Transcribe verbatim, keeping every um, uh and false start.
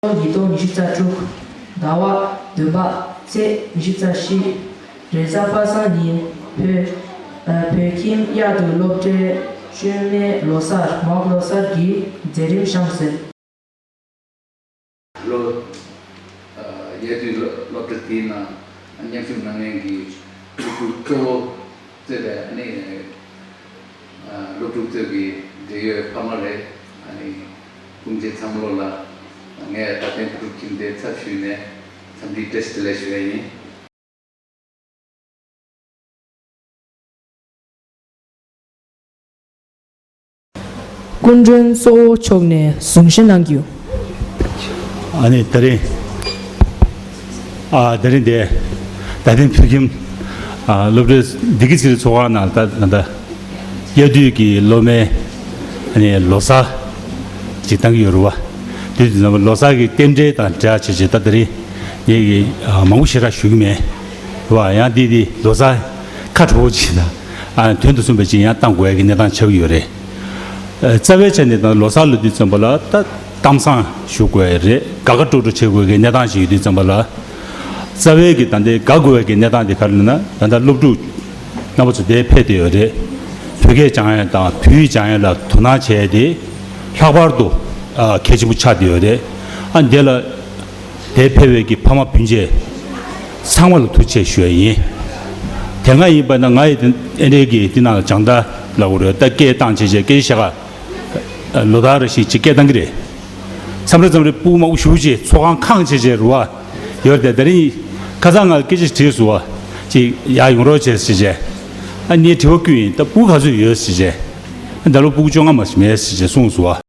ཉིས་སྟོང་ཉི་ཤུ་རྩ་དྲུག་ཟླ་བ་བདུན་པ་ཚེས་ཉི་ཤུ་རྩ་བཞི། རེས་གཟའ་པ་སངས་ཉིན་བོད། ཨ། བོད་ཁྱིམ་གཡག་ཏུ་སློབ་གྲྭའི་བཅོ་ལྔའི་ལོ་གསར། མའོ་ལོ་གསར་གྱི་མཛད་རིམ་བཤམས་ཟིན། ལོ། ཨ། གཡག་ཏུའི་སློབ་གྲྭ་དེའི་ནང་མཉམ་ཞུགས་གནང་མཁན་གྱི་སློབ་ཕྲུག་གཙོ་བོ་གཙོས་པའི་ཨ་ནི། ཨ། སློབ་ཕྲུག་ཚོ་གི་འབྲེལ་ཡོད་ཕ་མ་རེད། ཨ་ནི་སྐུ་མཆེད་ཚང་མ་ལོ་ལ་ངས་རྡ་སྟེང་བོད་ཕྲུག་ཁྱིམ་སྡེའི་ཚབ་ཞུས་ནས་འཚམས་འདྲིའི་བཀྲ་ཤིས་བདེ་ལེགས་ཞུ་ཡ་ཡིན། སྐུ་མགྲོན་གཙོ་བོ་མཆོག་ནས་གསུང་བཤད་གནང་རྒྱུ། ཨ་ནི་དེ་རིང་། ཨ། དེ་རིང་འདི་རྡ་སྟེང་བོད་ཁྱིམ། ཨ། སློབ་གྲྭའི་བདེ་སྐྱིད་ཚེ་རིང་ཚོགས་ཁང་ནང་ད་ད་ལྟ་གཡག་ཏུའི་གི་སློབ་མའི། ཨ་ནི་ལོ་གསར་ཅིག་བཏང་གི་ཡོད་རེད་བ། དུས་དེ་ཙམ་པ་ལོ་གསར་གྱི་རྟེན་འབྲེལ་དང་འབྲེལ་བ་བྱས་བྱས་ད་དེ་རིང་ངས་ཀྱི། ཨ། མང་པོ་ཞེ་དྲག་ཞུ་གི་མེད་རེད་བ། ཡང་འདི་འདི་ལོ་གསར་ཁ་དྲོ་པོ་ཅིག་དང་། ཨ། དོན་དུ་གསུངས་པ་ཅིག་ཡང་བཏང་དགོས་ཀྱི་གནས་སྟངས་ཆགས་ཀྱི་ཡོད་རེད། ཨ། རྩ་བའི་ཆ་ནས་ད་ལོ་གསར་ལ་དུས་ཙམ་པ་ལ་ད་གཏམ་བཟང་ཞུ་དགོས་རེད། དགའ་དགའ་སྤྲོ་སྤྲོ་བྱེད་དགོས་ཀྱི་གནས་སྟངས་ཤིག་ཡོད་དུས་ཙམ་པ་ལ། རྩ་བའི་གི་ད་ལྟའི་དགའ་དགོས་ཀྱི་གནས་སྟངས་དེ་ག་རེ་ལབ་ན། ད་ལྟ་སློབ་ཕྲུག་རྣམ་པ་ཚོ་དེར་ཕེབས་བསྡད་ཡོད་རེད། བོད་སྐད་སྦྱང་ཡ་དང་བོད་ཡིག་སྦྱང་ཡ་ལ་དོ་སྣང་བྱས་ཏེ་ལྷག་པར་དུ། ཨ། གལ་ཆེན་པོ་ཆགས་བསྡད་ཡོད་རེད། ཨ། འདི་ལ་དེར་ཕེབས་པའི་གི་ཕ་མ་སྤུན་མཆེད་ཚང་མ་ལ་ཐུགས་རྗེ་ཆེ་ཞུ་ཡ་ཡིན། དེ་སྔ་ཡིན་པ་ན་ང་ཡི་དེ་ཨེ་འདྲའི་གི་འདི་ནང་ལ་སྦྱང་བརྡར་ལབ་དགོས་རེད། ད་སྐད་བཏང་བྱས་བྱས་སྐད་ཆ་བཤད་ག་ལོ་ལྟར་རེ་བཞིན་ཅིག་སྐད་བཏང་གི་རེད། མཚམས་རེ་མཚམས་རེ་སྤུ་གུ་མང་པོ་ཞེ་པོ་ཅིག་ཚོགས་ཁང་ཁེངས་བྱས་བྱས་རེད་བ། ཡོད་རེད། དེ་རིང་ཁ་སང་ང་ལ་སྐད་ཆ་དྲིས་སོང་བ། ཅིག་ཡར་ཡོང་རོགས་བྱས་ཟེར་བྱས། ཨ་ནི་དྲི་བ་བསྐུལ་ཡིན། ད་སྤུ་གུ་ག་ཚོད་ཡོད་ཟེར་བྱས། ད་ལོ་སྤུ་གུ་བཅོ་ལྔ་མ་ཞིག་མེད་ཟེར་བྱས་གསུངས་སོང་བ།